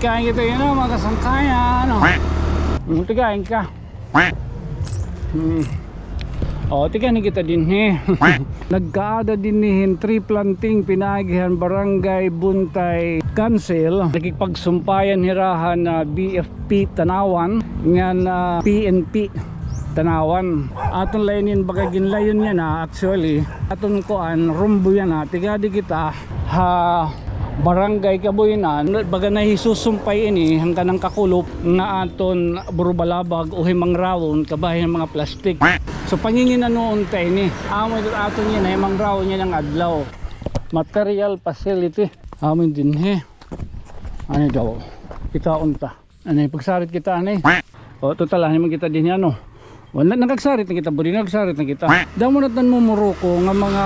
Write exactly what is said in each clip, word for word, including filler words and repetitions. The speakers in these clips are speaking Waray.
Kain kita yana, mga kasangkayan, no? Hmm, tigain ka. Hmm. O, tigain kita dinhi. Nagkaada dinhi hin tree planting pinaagi han Barangay Buntay Council. Nakigpagsumpayan hira han, ah, B F P Tanauan ngan, ah, P N P Tanauan. Aton la inin baga ginlayon yana, actually. Aton kuan, rumbo yana. Tigadi kita ha Barangay Kabuy-an, baga nahisusumpay ini han kanan kakulop nga aton burubalabag o himangrawon kabahin han mga plastik. So, panginginanoon ta ini. Amo ito aton yana, himangrawon yana nga adlaw. Material facility. Amo dinhi. Ano daw? Kitaon ta. Anay, pagsarit kita, anay. O, total, anay man kita dinhi, ano. O, na-, nakagsarit na kita, buddy, nakagsarit na kita. Damo na tan mumuruko nga mga,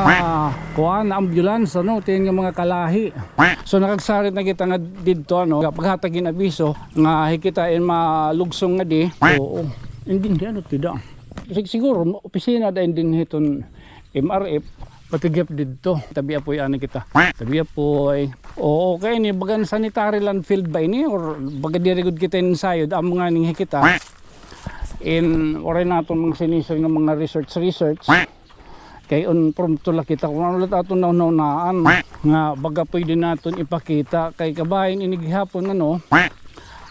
kuan, ambulance, ano, tiyan nga mga kalahi. So, nakagsarit na kita nga didto, ano, paghatag hin abiso nga hi kita in malugsong nga di. Oo. Hindi, hindi, ano, tidak. Sig-, siguro, opisina da in dinhi ton M R F, pati gihap didto. Tabi apoy, ani kita. Tabi apoy. Oo, kay ini, baga sanitary landfill ba ini? Or baga diri gud kita in sayod, amo nga ning hi kita. In, waray naton mga sinisir nga mga research, research. Kay un, prompto la kita kung ano la aton naunaan nga baga pwede naton ipakita. Kay kabahin ini gihapon, ano,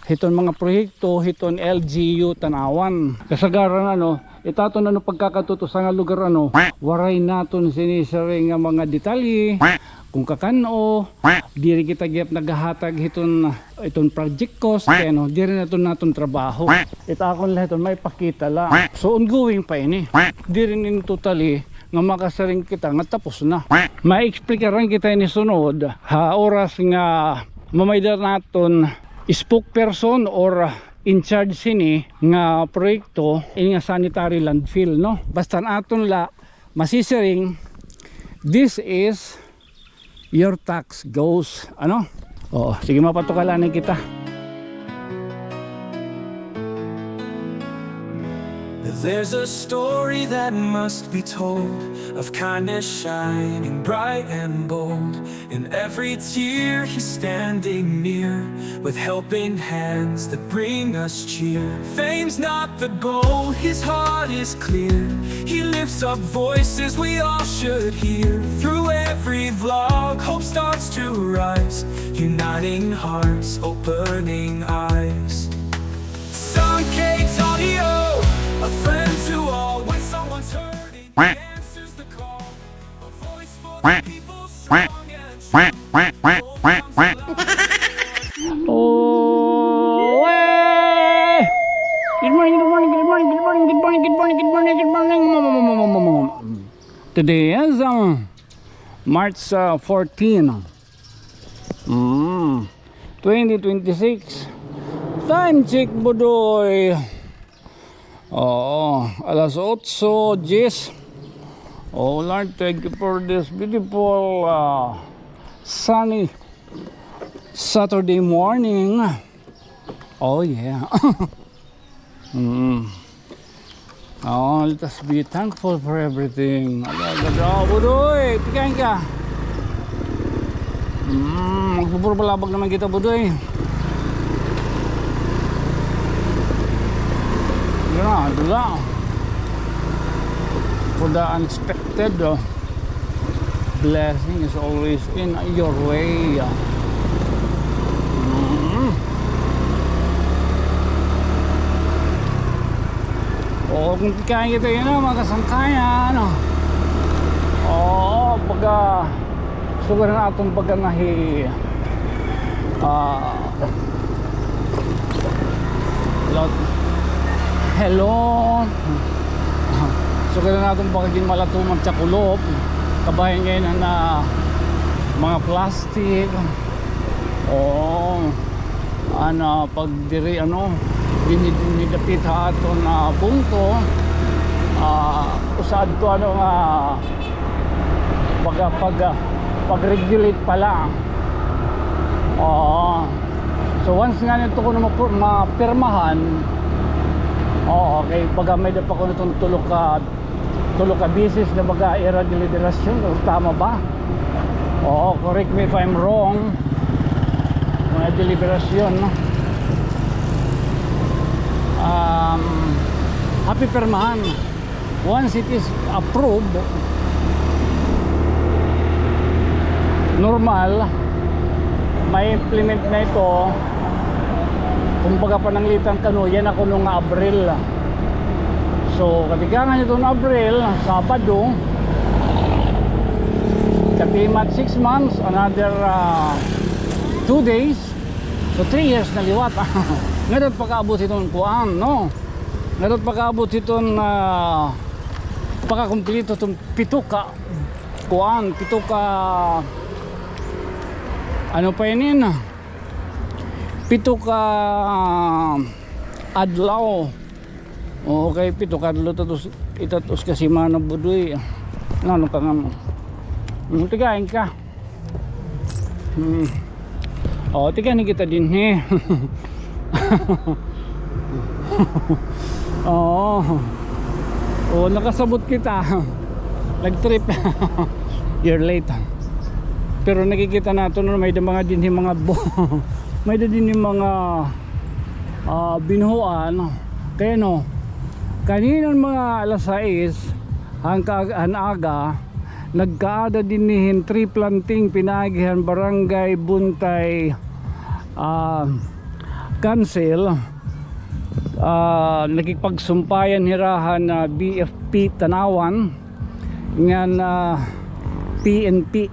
hiton mga proyekto, hiton L G U Tanauan. Kasagaran, ano, itaton, ano, pagkakatuto sa nga lugar, ano, waray naton sinisiring nga mga detalye, kung kakan-o, diri kita gihap naghahatag hiton, iton project cost, kay, ano, diri naton, naton trabaho. Ita akon la hiton, maipakita la. So, ongoing pa ini. Diri nin totally nga makasiring kita nga tapos na. Maexplikaran kita ini sunod, ha oras nga mamayda naton spokesperson or in charge sini nga proyekto, ini nga sanitary landfill, no? Basta an aton la masisiring, this is your tax goes, ano? Oo, sige, mapatukalan na kita. There's a story that must be told of kindness shining bright and bold. In every tear, he's standing near, with helping hands that bring us cheer. Fame's not the goal, his heart is clear. He lifts up voices we all should hear. Through every vlog, hope starts to rise, uniting hearts, opening eyes. Sun Cakes Audio, a friend to all. When someone's hurting, he answers the call. A voice for the people, strong and true. Oh, eh! Good morning, good morning, good morning, good morning, good morning, good morning, good morning, good morning. Today is, um, March, uh, fourteen. Mm. Twenty twenty-six. Time check, Budoy. Oo, alas otso diyes. Oh, Lord, thank you for this beautiful, uh, sunny Saturday morning. Oh, yeah. Mm. Oh, let us be thankful for everything. Ala, gada, Budoy, pikain ka. Mm, magbuburbalabag naman kita, Budoy. Yan na, dula. For the unexpected, oh. Blessing is always in your way. Mm. Oo, kung pikain kita yana, mga kasangkayan, ano. Oo, baga, sugad han aton baga nga hi, ah, Lot-, hello. Sugad han aton baga ginmalatuman sa kulop. Kabahin ngay-an na mga plastic. Oo. Ana, pag diri, ano, dinhi, dinhi dapit ha aton, ah, bungto, ah, usa adto, ano, nga baga pag, ah, pag-regulate pa la. Oo. So, once nga nito kuno mapir-, mapirmahan, oo, kay baga may-ada pa kuno iton tulo ka, tulo ka beses na baga ira deliberasyon, kung tama ba? Oo, correct me if I'm wrong. May deliberasyon, no? Um, happy pirmahan. Once it is approved, normal, may implement na ito. Kumbaga, pananglitan kano, yana kuno nga Abril. So, katikangan iton Abril, Sabado, katiman six months, another, ah, two days. So, three years na liwat. Ngadto pagkaabot hiton kuan, no? Ngadto pagkaabot hiton, ah, pagkakumpleto hiton pito ka kuan, pito ka, ano pa ini? Pito ka adlaw. Oo, kay pito ka adlaw tatos, itatos ka semana, Budoy. Nano ka nga mo? Hmm, tigain ka. Hmm. Oh, tigain kita dinhi. Oo. Oh, nakasabot kita. Nag-trip. You're late. Pero nakikita naton, no, may da mga dinhi mga bo-, may da dinhi mga, ah, binuhuan. Kay ano, kaninan mga alas sais, han kaag-, han aga, nagkaada dinhi hin tree planting pinaagi han Barangay Buntay, ah, Council. Ah, nakigpagsumpayan hira han, ah, B F P Tanauan ngan, ah, P N P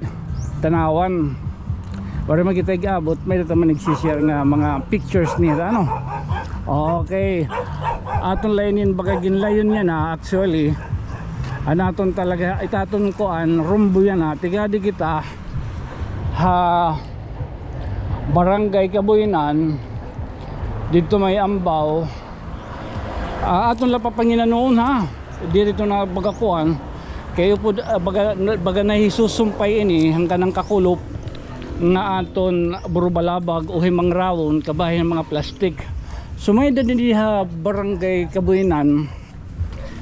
Tanauan. Waray man kita ig-abot, may-ada man nagsi-share nga mga pictures nira, ano? Okay. Aton la inin baga ginlayon yana, actually. An aton talaga, it aton kuan, rumbo yana. Tigadi kita ha Barangay Kabuyanan, didto may Ambao. Ah, aton la papanginanoon, ha. Diri ito na baga kuan. Kay upod, ah, baga, baga nahisusumpay ini, han kanang kakulop nga aton burubalabag o himangrawon, kabahin mga plastic. So, may-ada dinhi ha Barangay Kabuyanan,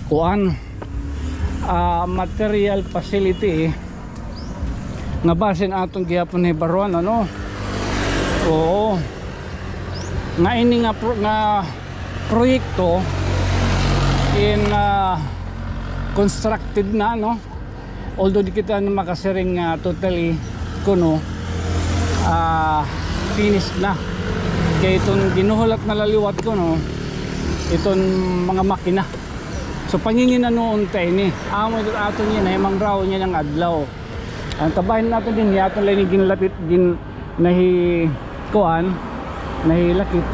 kuan, ah, material facility nga basin aton gihapon hibaruan, ano? Oo. Nga ini nga pro-, nga proyekto in, ah, constructed na, no? Although di kita na makasiring nga totally kuno, ah, finished na. Kay iton ginuhulat na la liwat kuno, iton mga makina. So, panginginanoon ta ini. Amo ito aton yana, himangrawon yana nga adlaw. An kabahin naton dinhi, aton la ini ginlapit, gin-, nahi-, kuan, nahilakit.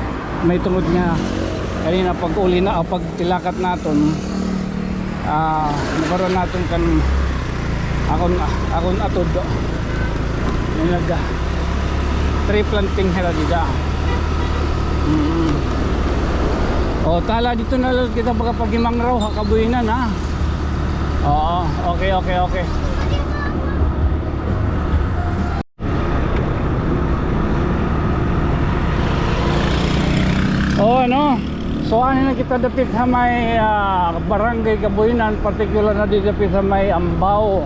Mahitungod nga kanina pag-uli na, o pagtilakat naton, ah, nabaruan naton kan akon, akon atod. May nag-, ah, tree planting hira dida. Mm. O, tala, didto na la kita makapaghimangraw ha Kabuyanan, ha? Oo, okay, okay, okay. O, ano? So, ani na kita dapit ha may, ah, Barangay Kabuyanan, partikular na di dapit ha may Ambao.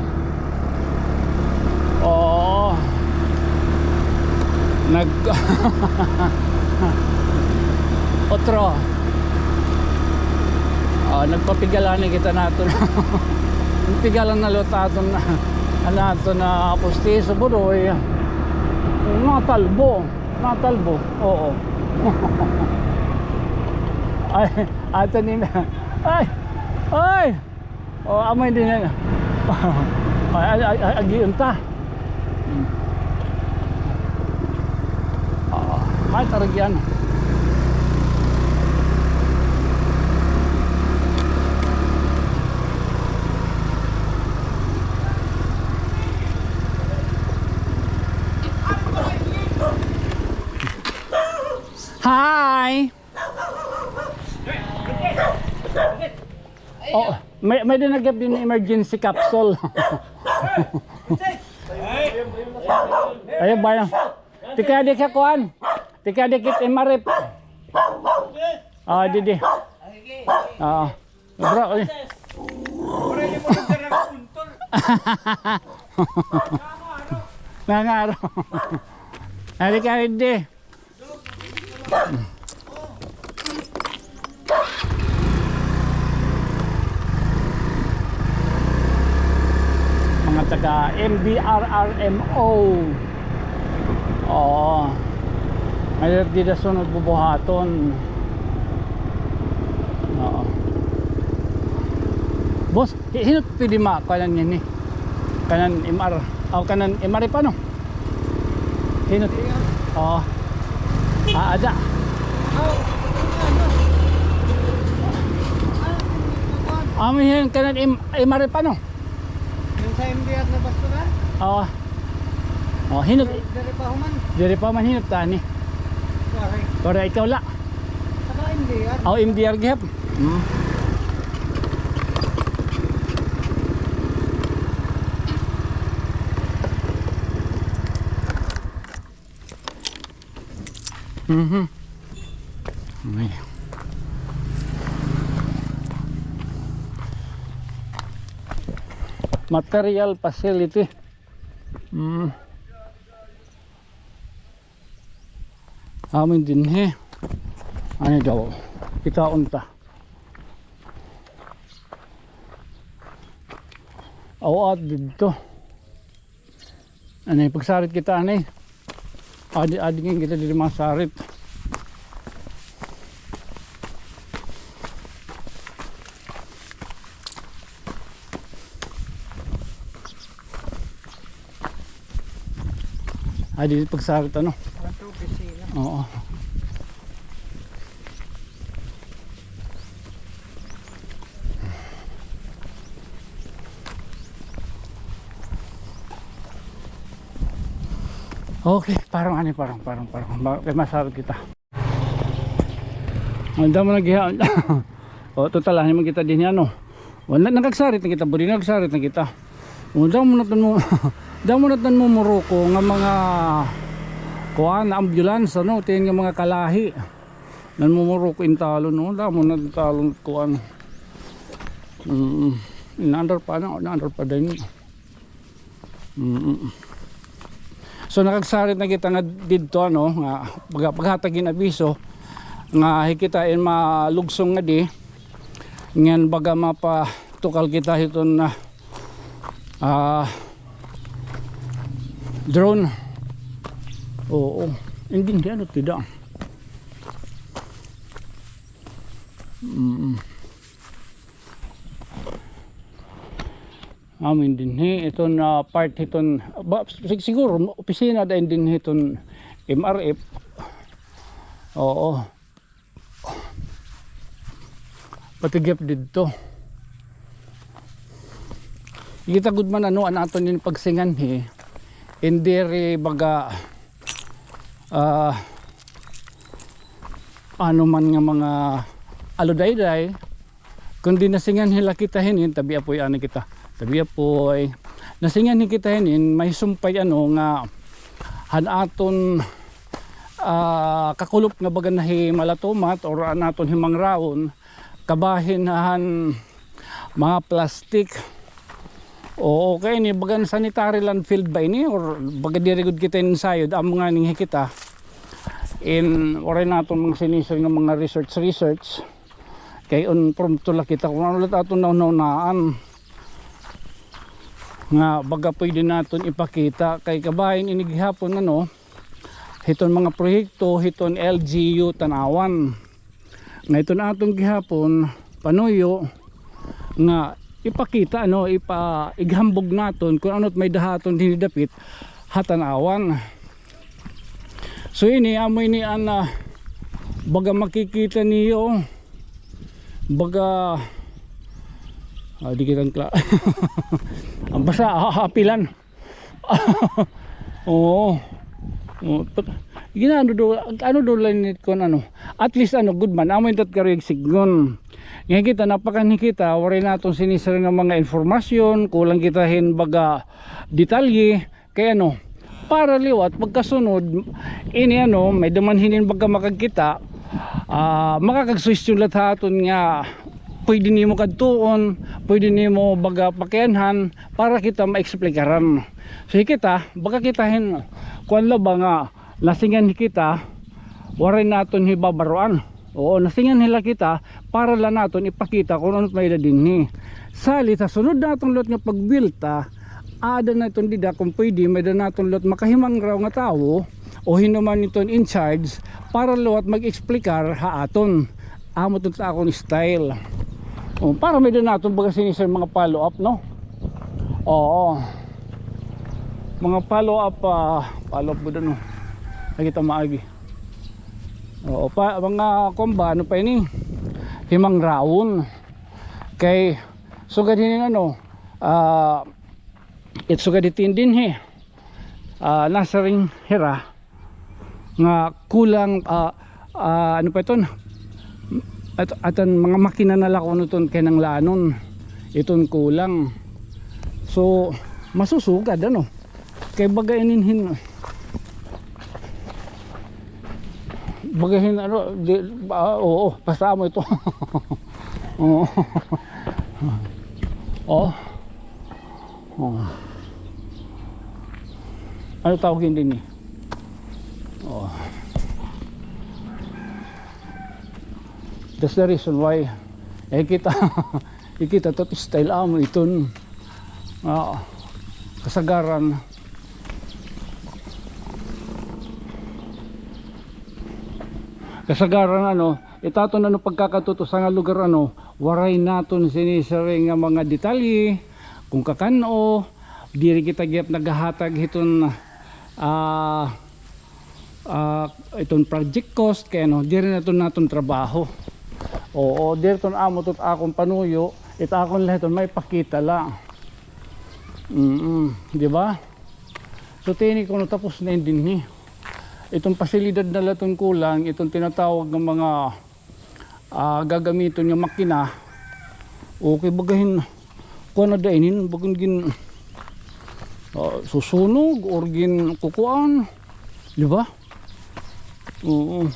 Oo. Nag-, otro. Ah, nagpapigalan na kita naton. Pigalan na liwat aton, an aton, ah, pustiso, Budoy. Natalbo. Natalbo. Oo. Ay, ato ni na. Ay! Ay! O, amo ini na. Ay, ay, ay, ay, agion ta. Hmm. Ah, may taragyan. Hi! Oh, may, may-ada na gihap dinhi emergency capsule. Ayaw ba yan? Tikadi ka kuan. Tikadi kit M R F. Ah, didi. Ah. Bro, eh. Nangaro. Ari ka, didi. Mga taga M D R R M O. Oo. May dida sunod bubuhaton. Oo. Boss, hi-, hino pwede ma-, kanan niyan, eh? Kanan M R, o kanan M R F, ano? Hino? Oo. Ah, ada. Amo hin kanan M-, M R F, ano? Yung sa M D R na basurahan? Oo. O, hino? Diri pa human. Diri pa man, hino ta ni? Waray. Waray, ikaw la. Saka M D R. O, M D R gihap. Hmm. Mhm. Ay. Material facility. Hmm. Amin dinhi. Ano daw? Kitaon ta. Aw, at didto. Ano, pagsarit kita, ano? Adi, adi ngayon kita diri masarit. Ay, di pagsagot, ano? One, two, three, sila. Oo. Okay, parang ano, parang, parang, parang. Ba-, kay masagot kita. Ang damo na giha. O, total, ano man kita dinhi, ano? Wala, nakagsarit na kita, budi, nakagsarit na kita. O, damo na ton mo, damo na ton mo Morocco nga mga kuan, ambulance, ano, tiyan nga mga kalahi. Nan mo Morocco in talon, no? Damo na talon, kuan. Mm. Inaandar pa na, inaandar pa din. Mm. So, nakagsarit na kita nga didto, ano, nga pag-, paghatag hin abiso nga hi kita in malugsong ngadi, ngan baga mapatukal kita hiton na, ah, drone. Oo. Hindi, hindi, ano, tidak. Mm. Amin dinhi, iton, ah, part hiton, ba, sig-, siguro, opisina dayon dinhi hiton M R F. Oo. Pati gihap didto. Kita gud man ano, an aton ini pagsinganhi. Diri baga, ah, ano man nga mga aludayday, kundi nasinganhi la kita hinin, tabi apoy, ani kita. Tabi apoy. Nasinganhi kita hinin, may sumpay ano nga han aton, ah, kakulop nga baga na hi Malatumat or an aton hi Mangrawon, kabahin han mga plastic. Oo, kay ini baga sanitary landfill ba ini or baga diri gud kita insayod, amo nga ning hi kita. In, waray naton mga sinisiring nga mga research, research. Kay un, prompto la kita kun ano la it aton nahunahunaan nga baga pwede naton ipakita. Kay kabahin ini gihapon, ano, hiton mga proyekto, hiton L G U Tanauan. Nga iton aton gihapon, panuyo, nga ipakita, ano, ipa-, ighambog naton kun ano it may dahaton dinhi dapit ha Tanauan. So, ini, amo ini an, ah, baga makikita niyo, baga, ah, di kita kla-, an basa, ah, apilan. Oo. Oo, pag, ginano do, ano do la ini kon ano. At least, ano, good man. Amo ini it at karuyag sidngon. Nga kita, napakanhi kita, waray naton sinisiring nga mga informasyon, kulang kita hin baga detalye, kay ano, para liwat, pagkasunod, ini ano, may-ada man hinin baga makagkita, ah, makakagsuhestyon la ha aton nga pwede nimo kadtuon, pwede nimo baga pakianhan, para kita maexplikaran. So, hi kita, baga kita hin, kuan la ba nga, nasinganhi kita, Waray naton hibabaroan. Oo, nasinganhi la kita para la naton ipakita kon ano it may-ada dinhi. Salit ha sunod naton liwat nga pagbuwelta, aada na iton dida kon pwede, may-ada naton liwat makahimangraw nga tawo o hin-o man iton in charge para liwat mag-explicar ha aton. Amo iton akon style. O, para may-ada naton baga sini, sir, mga follow up, no? Oo. Mga follow up, ah, follow up gud, ano. Ay, kita maagi. Oo, pa, mga kuan ba, ano pa ini? Himangrawon. Kay, sugad hinin, ano, ah, it sugad iton dinhi. Ah, nasiring hira nga kulang, ah, ah, ano pa iton? At, atan mga makina na la kuno iton kinahanglanon. Iton kulang. So, masusugad, ano? Kay baga inin hin-, baga hin-, ano, di, ah, oo, basta amo ito. Oo. Oh. Oh. Ano tawag ini? Oh. That's the reason why, eh, kita, ikita to style amo iton. Ah, kasagaran. Kasagaran, ano, it aton, ano, pagkakadto ha usa nga lugar, ano, waray naton sinisiring nga mga detalye, kon kakan-o, diri kita gihap naghahatag hiton, ah, ah, iton project cost, kay, ano, diri na iton naton trabaho. Oo, diri iton amo iton akon panuyo, it akon la iton maipakita la. Mm, di ba? So, tini kuno tapos na ini dinhi. Iton pasilidad na la iton kulang, iton tinatawag nga mga, ah, gagamiton nga makina. Okay, baga hin-, kuan na da inin, baga hin-, ah, susunog or ginkukuan. Di ba? Oo.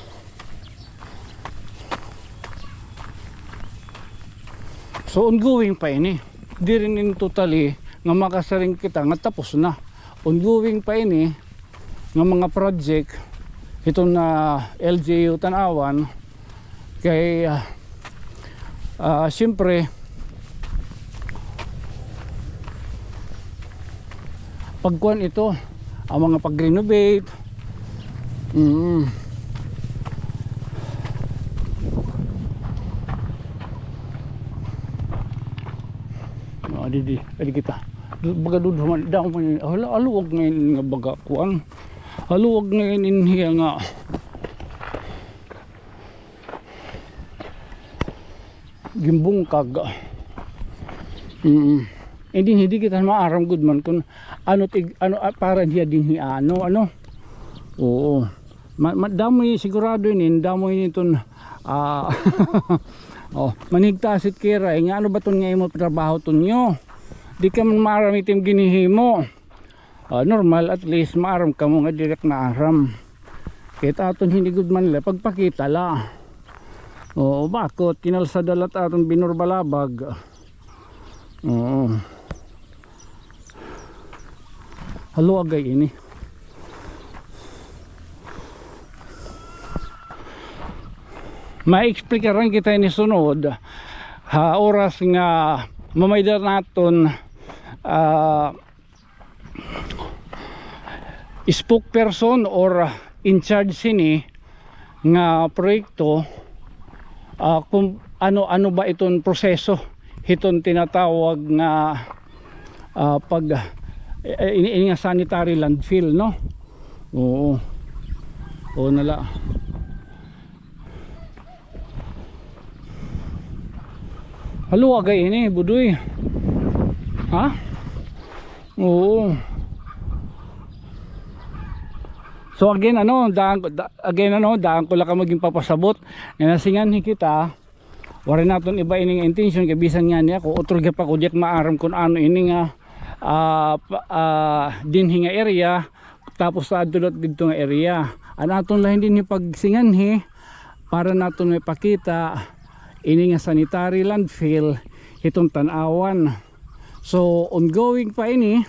So, ongoing pa ini. Diri ini totally nga makasiring kita nga tapos na. Ongoing pa ini nga mga project hiton, ah, L G U Tanauan. Kay, ah, ah, siyempre, pagkuan ito, ang mga pag-renovate. Mm. Ah, di, di, di kita. Du-, baga dudhuman, damo man, hala, haluag ngay-an nga baga, kuan. Haluag ngay-an hiya nga ginbungkag. Mm. Hindi, hindi kita maaram gud man kon ano tig-, ano, ah, para hiya dinhi, ano, ano. Oo. Ma-, ma-, damo ini sigurado ini, damo ini iton, ah, oh, manhigtasit kira, eh, nga ano ba iton nga imo trabaho iton niyo? Di ka man maaram iton ginhihimo. Ah, normal, at least maaram kamo nga diri ak naaram. Kay it aton hini gud man la, pagpakita la. Oo, bakot, kinalsada la it aton binurbalabag. Oo. Haluag ngay-an ini. Maexplikaran kita ini sunod ha oras nga mamayda naton, ah, spokesperson or in charge sini nga proyekto, ah, kung ano, ano ba iton proseso hiton tinatawag nga, ah, pag, eh, ini, ini nga sanitary landfill, no? Oo. Oo na la. Haluag ngay-an ini, Budoy. Ha? Oo. So again, ano, daan ko, da-, again, ano, daan ko la kamo ginpapasabot. Nga nasinganhi kita, waray naton iba ini nga intensyon, kay bisan ngani ako, utro gihap ako, di ak maaram kon ano ini nga, ah, pa-, ah, dinhi nga area. Tapos sa adto liwat didto nga area. An aton la dinhi pagsinganhi para naton maipakita ini nga sanitary landfill hiton Tanauan. So, ongoing pa ini.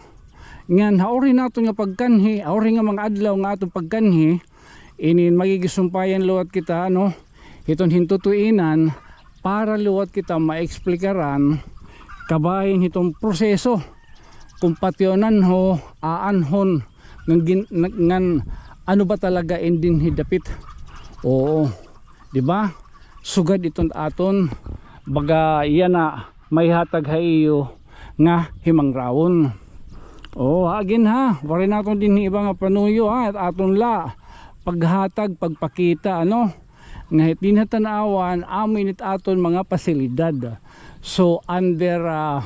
Ngan ha uri naton nga pagkanhi, ha uri nga mga adlaw nga aton pagkanhi, inin magigisumpayan liwat kita, ano, hiton hin tutuinan, para liwat kita maexplikaran kabahin hiton proseso kon pationan ho, aanhon ngan gin-, ngan ano ba talaga in dinhi dapit. Oo, di ba? Sugad iton aton baga yana maihatag ha iyo nga himangrawon. Oo, again ha, waray naton dinhi iba nga panuyo ha, aton la paghatag, pagpakita, ano, nga dinhi ha Tanauan, amo ini it aton mga pasilidad. So, under, ah,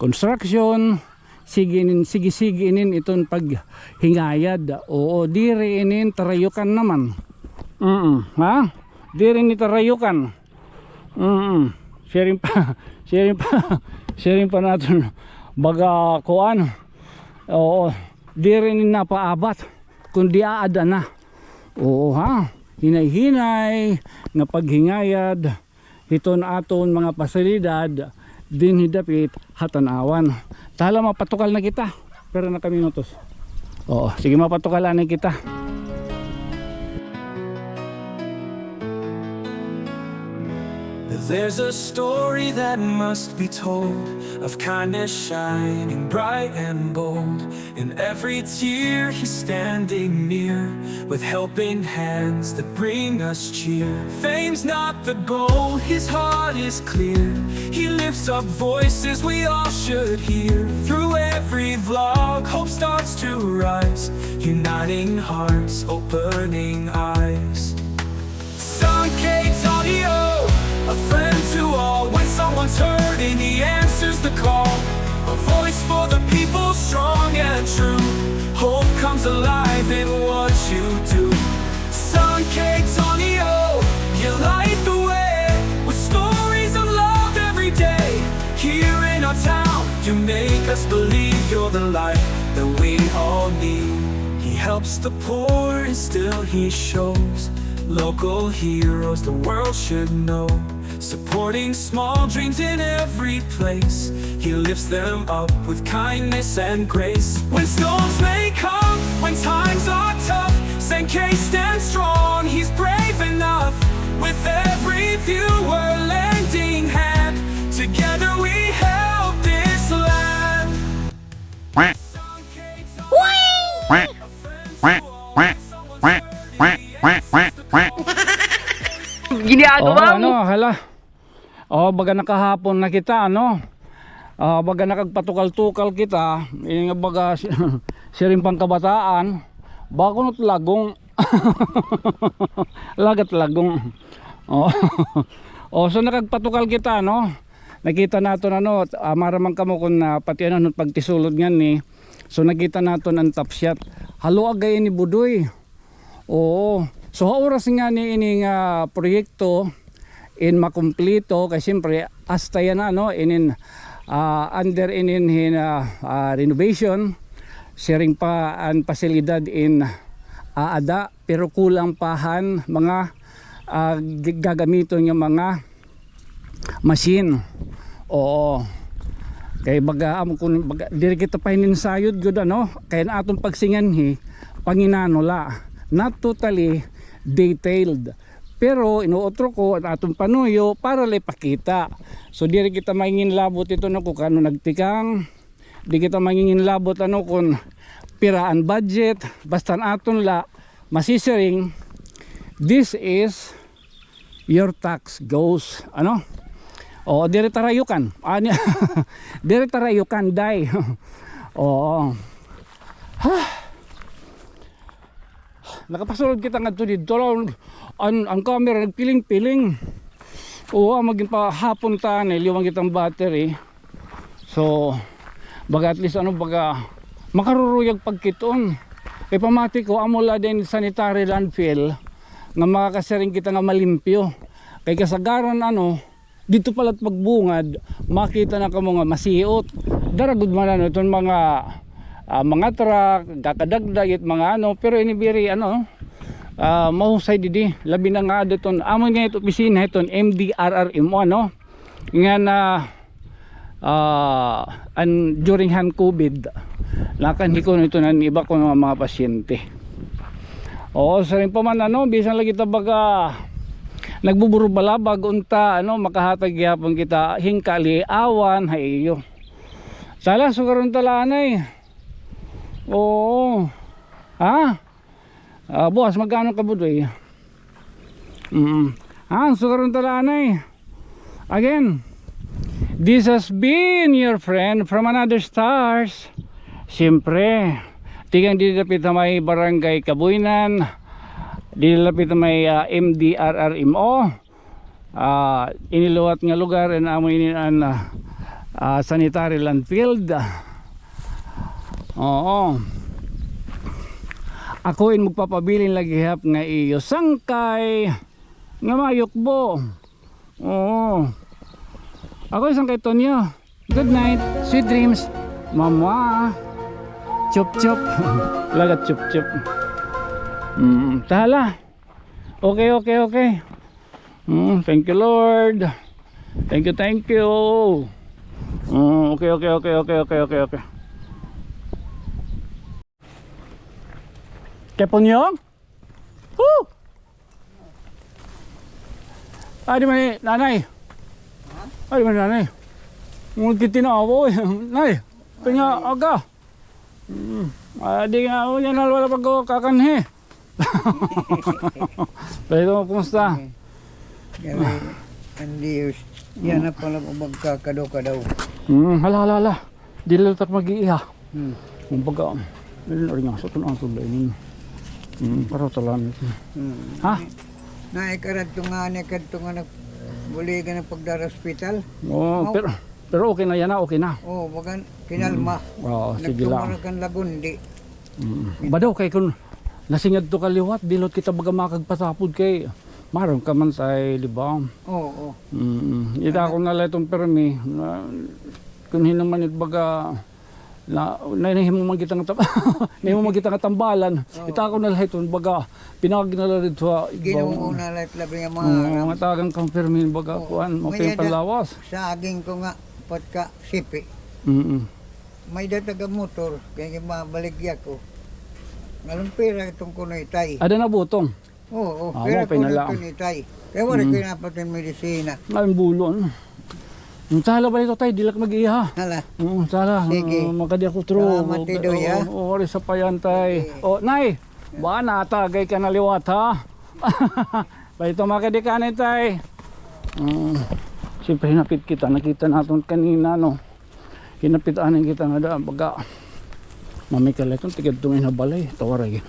construction, sige inin, sige, sige inin iton paghingayad. Oo, diri inin tarayukan naman. Mm, ha? Diri ini tarayukan. Mm. Sharing pa, sharing pa, sharing pa naton. Baga kuan. Oo, diri ini napaabat, kundi aada na. Oo, ha? Hinay-hinay nga paghingayad hiton aton mga pasilidad dinhi dapit ha Tanauan. Tala, mapatukal na kita. Pira na ka minutos? Oo, sige, mapatukal anay kita. There's a story that must be told of kindness shining bright and bold. In every tear, he's standing near, with helping hands that bring us cheer. Fame's not the goal, his heart is clear. He lifts up voices we all should hear. Through every vlog, hope starts to rise, uniting hearts, opening eyes. Sankey Tonio, a friend to all. When someone's hurting, he answers the call. A voice for the people, strong and true. Hope comes alive in what you do. Sankey Tonio, you light the way with stories of love every day. Here in our town, you make us believe you're the light that we all need. He helps the poor and still he shows local heroes the world should know. Supporting small dreams in every place, he lifts them up with kindness and grace. When storms may come, when times are tough, Sankey stands strong, he's brave enough. With every viewer lending hand, together we help this land. Ginagawa mo. Ano, hala. O, baga nakahapon na kita, ano? Ah, baga nakagpatukal-tukal kita, ini nga baga si-, siring pang kabataan, bakunot lagong. Lagat lagong. O. O, so nakagpatukal kita, no? Nakita naton, ano, ah, maraman kamo kon, ah, pati ano, pagtisulod ngani. So nakita naton an top shot. Haluag gay ini, Budoy. Oo. So, ha oras ngani ini nga proyekto in makumpleto, kay siyempre, hasta yana, no, inin, ah, under inin hin, ah, ah, renovation, siring pa an pasilidad in aada, pero kulang pa han mga, ah, g-, gagamiton nga mga machine. Oo. Kay baga, amo kon baga, diri kita pa hininsayod gud, ano? Kay an aton pagsinganhi, panginano la. Not totally detailed. Pero inuutro ko an aton panuyo para la ipakita. So, diri kita manginginlabot ito, no, kon kano nagtikang. Di kita manginginlabot, ano, kon pira an budget. Basta an aton la, masisiring, this is your tax goes, ano? O, diri tarayukan. Ani, diri tarayukan, day. Oo. Ha? Nakapasulod kita ngadto didto, an, an camera nagpiling-piling. Oo, magin pa hapon ta, niliwan kita hin battery. So, baga at least, ano, baga makaruruyag pagkit-on. Kay pamati ko, amo la din sanitary landfill nga makakasiring kita nga malimpyo. Kay kasagaran, ano, didto pa la it pagbungad, makita na kamo nga masiot. Dara gud man, ano, iton mga, ah, mga truck, kakadagdag it mga, ano, pero ini very, ano, ah, mahusay didi, labi na nga didto. Amo nga it opisina hiton M D R R M O, ano, nga na, ah, an, during han COVID, nakanhi kuno ito an iba kuno nga mga pasyente. Oo, siring pa man, ano, bisan la kita baga nagbuburubalabag unta, ano, makahatag gihapon kita hin kaliawan ha iyo. Tala, sugaron ta la anay. Oo. Ha? Ah, buwas, magkano ka, Budoy? Mm. Ah, sugaron ta la anay. Again, this has been your friend from another stars. Siyempre, tikang dida la kita may Barangay Kabuinan, dida la kita may, ah, M D R R M O. Ah, ini liwat nga lugar, an amo ini an, ah, ah, sanitary landfill. Oo. Ako in magpapabilin la gihap nga iyo sangkay nga mayukbo. Oo. Ako in sangkay Tonyo. Good night. Sweet dreams. Mama. Chup chup. Lagat chup chup. Mm, tala. Okay, okay, okay. Mm, thank you, Lord. Thank you, thank you. Mm, okay, okay, okay, okay, okay, okay, okay. Kay Punyong? Woo! Adi man ni nanay. Adi man ni nanay. Ngunit kitinawa, oy. Nay, pinya aga. Mm. Adi nga, oh, yan, wala pagkakanhi. Pero kumusta? Kami, an Diyos, yana pa la ubag ka kadaw-kadaw. Mm, hala, hala, hala. Dili la tak mag-iiha. Hmm. Kumbaga, dili na rin nga sa itong aso ba yun? Mm, para talan. Hmm. Ha? Naay kadto nga, naay kadto nga nagbuligan nga pagdara ospital. Oo, pero, pero okay na yana, okay na. Oo, bagan kinalma. Mm. Oo, sige la. Nagtumara kan Lagundi. Mm. Badaw kay kun nasingadto ka liwat, dili la kita baga makagpasapod kay maaram ka man say, di ba? Oo, oo. Mm. Ita ko na la iton permi, na, kun hin-o man it baga, na, na, nahimo man kita nga tam-, nahimo man kita nga tambalan. Oo. Ita ko na la iton baga, pinag na la didto ha Ginoo na la it labi nga mga, mm, aram. Matagan kang permi baga, oo, kuan, may mapinpalawas. Ada saging ko nga, pat ka sipi. Mm-mm. May-ada taga motor, kay mabaligya ko. Ngalon pira iton kuno itay. Ada na butong. Oo, oo. Ah, pira kuno iton itay. Kay wala ko napatay medisina. Ay, bulon. Ang sala ba ito, tay? Dili la ka mag-iiha. Hala. Oo, sala. Sige. Oo, makadi ako, true. Salamat, Tidoy, ha? Oo, oo, wari sa payan, tay. Sige. Oh, nay, baka natagay ka na liwat, ha? Ba ito, makadi ka na, tay. Mm. Siyempre, hinapit kita. Nakita naton kanina, no? Hinapit anay kita nga da, baga. Mamikal iton, tikadto nga ha balay. Tawaray.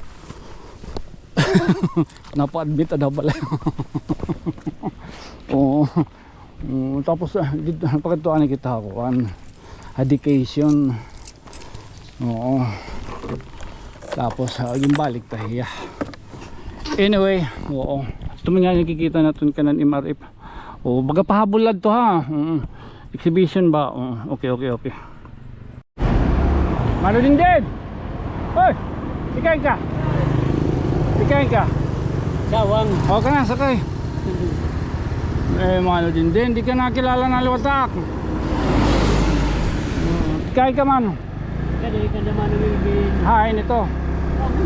Napa-admit ada ha balay. Oo. Mm, tapos, ah, didto, pakadto anay kita ha kuan. Ha vacation. Oo. Tapos, ah, ginbalik ta hiya. Anyway, oo. Ito man nga nakikita naton kanan M R F. O, baga pahabol la ito, ha. Mm. Exhibition ba? O, okay, okay, okay. Mano Dindin! Hoy! Sakay ka! Sakay ka! Sawang. O, kana, sakay. Eh, Mano Dindin, di ka nakilala na liwat ak. Sakay ka, Mano. Kadi ka na Mano Melvin. Hi, nito. Ako,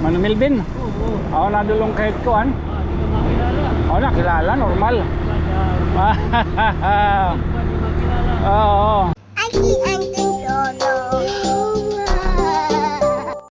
Mano Melvin? Oo. Ako, nadulong kahit kuan. Ah, di ka makilala. Ako, nakilala, normal. Madam. Di makilala. Oo.